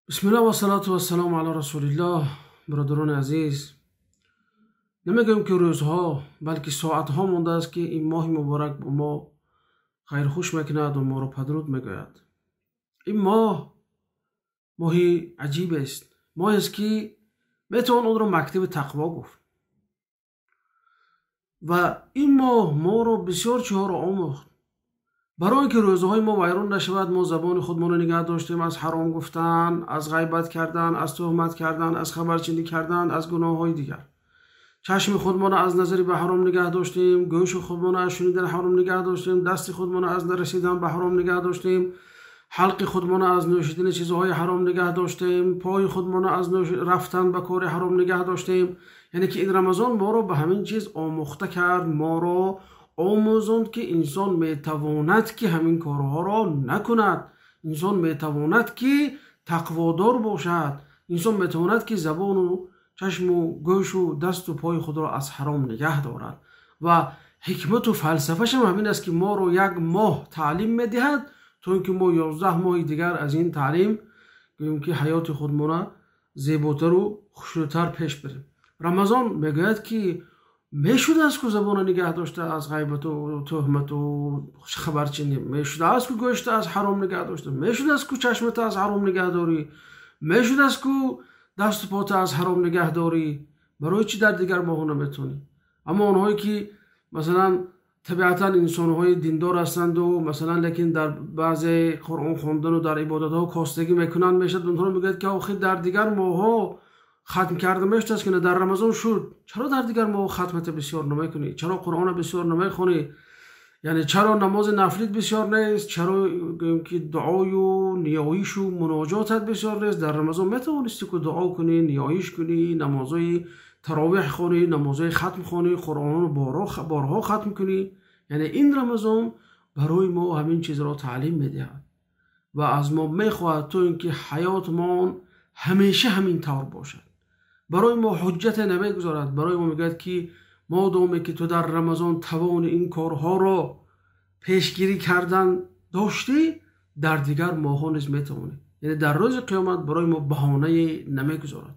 Бисмиллоҳ вассалоту вассалому ало расулиллоҳ. Бародарони азиз, намегӯем ки рӯзҳо, балки соатҳо мондааст, ки ин моҳи муборак бо мо хайрхуш мекунад ва моро падруд мегӯяд. Ин моҳ моҳи аҷибест, моҳест, ки метавон онро мактаби тақво гуфт. Ва ин моҳ моро бисёр чиҳоро омӯхт. Барои он ки рӯзаҳои мо вайрон нашавад, мо забони худмонро нигаҳ доштем аз ҳаром гуфтан, аз ғайбат кардан, аз туҳмат кардан, аз хабарчинӣ кардан, аз гуноҳҳои дигар. Чашми худмонро аз назари ба ҳаром нигаҳ доштем, гӯши худмонро аз шунидани ҳаром нигаҳ доштем, дасти худмонро аз нарасидан ба ҳаром нигаҳ доштем, ҳалқи худмонро аз нӯшидани чизҳои ҳаром нигаҳ доштем, пои худмонро аз рафтан ба кори ҳаром нигаҳ доштем. Яъне ки ин Рамазон моро ба ҳамин чиз омӯхта кард, моро омӯзонд, ки инсон метавонад, ки ҳамин корҳоро накунад. Инсон метавонад, ки тақводор бошад. Инсон метавонад, ки забону чашму гӯшу дасту пои худро аз ҳаром нигаҳ дорад. Ва ҳикмату фалсафаш ҳам ҳамин аст, ки моро як моҳ таълим медиҳад, то ин ки мо 11 моҳи дигар аз ин таълим гӯем, ки ҳаёти худмона зеботару хушнудтар пеш барем. Рамазон мегӯяд, ки мешудааст ку забонро нигаҳ дошта аз ғайбату туҳмату хабарчинӣ, мешудааст ку гӯшта аз ҳаром нигаҳ дошта, мешудааст ку чашмата аз ҳаром нигаҳ дорӣ, мешудааст ку дасту пота аз ҳаром нигаҳ дорӣ. Барои чӣ дар дигар моҳҳо наметавонӣ? Аммо онҳое ки масалан табиатан инсонҳои диндор ҳастанду масалан лекин дар баъзе Қуръон хондану дар ибодатҳо костагӣ мекунанд, мешавад онҳоро мегӯяд, ки охир дар дигар моҳҳо хатм карда мешудааст, ки дар Рамазон шуд. Чаро дар дигар моҳ хатмата бисёр намекунӣ? Чаро Қуръонро бисёр намехонӣ? Яъне чаро намози нафлит бисёр нест? Чаро гӯем ки дуою ниёишу муноҷотат бисёр нест? Дар Рамазон метавонисти ку дуо кунӣ, ниёиш кунӣ, намозҳои таровеҳ хонӣ, намозҳои хатм хонӣ, Қуръонро борҳо хатм кунӣ. Яъне ин Рамазон барои мо ҳамин чизро таълим медиҳад ва аз мо мехоҳад, то ин ки ҳаётмон ҳамеша ҳамин тавр бошад. Барои мо ҳуҷҷате намегузорад, барои мо мегӯяд, ки модоме ки ту дар Рамазон тавони ин корҳоро пешгирӣ кардан доштӣ, дар дигар моҳҳо низ метавонӣ. Яъне дар рӯзи қиёмат барои мо баҳонае намегузорад.